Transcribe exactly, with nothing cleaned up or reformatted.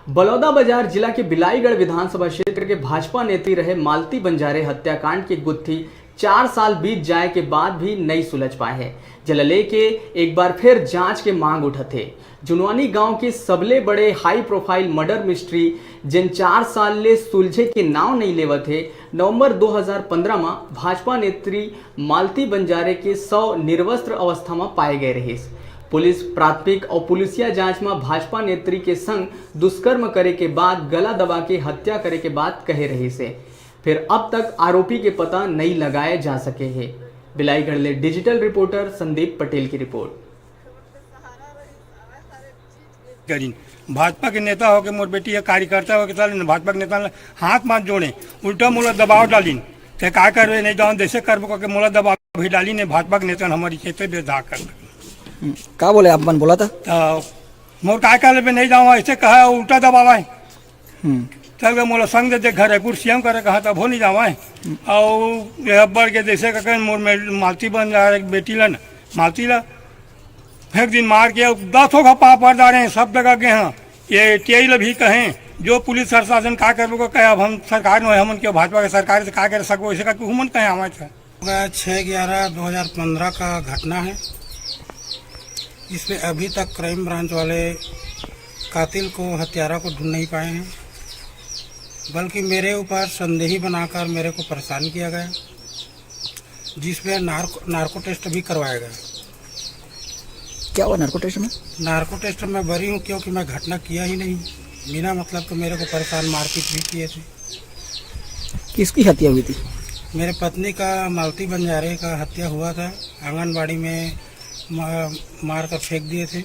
बलौदाबाजार जिला के बिलाईगढ़ विधानसभा क्षेत्र के भाजपा नेत्री रहे मालती बंजारे हत्याकांड के गुत्थी चार साल बीत जाए के बाद भी नई सुलझ पाए हे, जेला लेके एक बार फिर जांच के मांग उठत हे। जुनवानी गांव के सबले बड़े हाई प्रोफाइल मर्डर मिस्ट्री, जेन चार साल ले सुलझे के नाव नइ लेवत हे, नवंबर दो हज़ार पंद्रह म भाजपा नेत्री मालती बंजारे के शव निर्वस्त्र अवस्था म पाए गए रहिस। पुलिस प्राथमिक अउ पुलिसिया जांच म भाजपा नेत्री के संग दुष्कर्म करे के बाद गला दबा के हत्या करे के बात कहे रहिस हे। फिर अब तक आरोपी के पता नइ लगाए जा सके हे। बिलाईगढ़ ले डिजिटल रिपोर्टर संदीप पटेल की रिपोर्ट। करिन। भाजपा के नेता होके मोर बेटी ह कार्यकर्ता होके साले भाजपा के नेता ल हाथ माथ जोड़े, उल्टा मोला दबाव डालिन। ते का करबे, नहीं जाओ, जैसे करबो करके मोला दबाव भी डालिन। भाजपा के नेता हमारी खेते बेधा कर। हम्म, का बोले आप मन बोला था? तो मोर का कर लेबे, नहीं जाओ, ऐसे कहा, उल्टा दबाव आए। हम्म, तब के मोला संग दे दे, घर रायपुर सीएम करे कहा, तब हो नहीं जावा है। और ये अब्बड़ के जैसे का कहें, मोर में मालती बंजारे बेटी ला न, मालती ला फेंक दिन मार के दस होगा पाँव पर डारे हैं, सब जगह गए हैं। ये टीआई ला भी कहें, जो पुलिस प्रशासन का करबो को कहे, अब हम सरकार में हमन के भाजपा के सरकार से का कर सको, ऐसे का हमन कहे हमारे से। होगा छः ग्यारह दो हज़ार पंद्रह का घटना है। इसमें अभी तक क्राइम ब्रांच वाले कातिल को, हत्यारा को ढूंढ नहीं पाए हैं, बल्कि मेरे ऊपर संदेही बनाकर मेरे को परेशान किया गया, जिसमें नार्को नार्को टेस्ट भी करवाया गया। क्या हुआ नार्को टेस्ट में? नार्को टेस्ट में बरी हूँ, क्योंकि मैं घटना किया ही नहीं। बिना मतलब के मेरे को परेशान, मारपीट भी किए थे। किसकी हत्या हुई थी? मेरे पत्नी का, मालती बंजारे का हत्या हुआ था। आंगनबाड़ी में मा, मार कर फेंक दिए थे।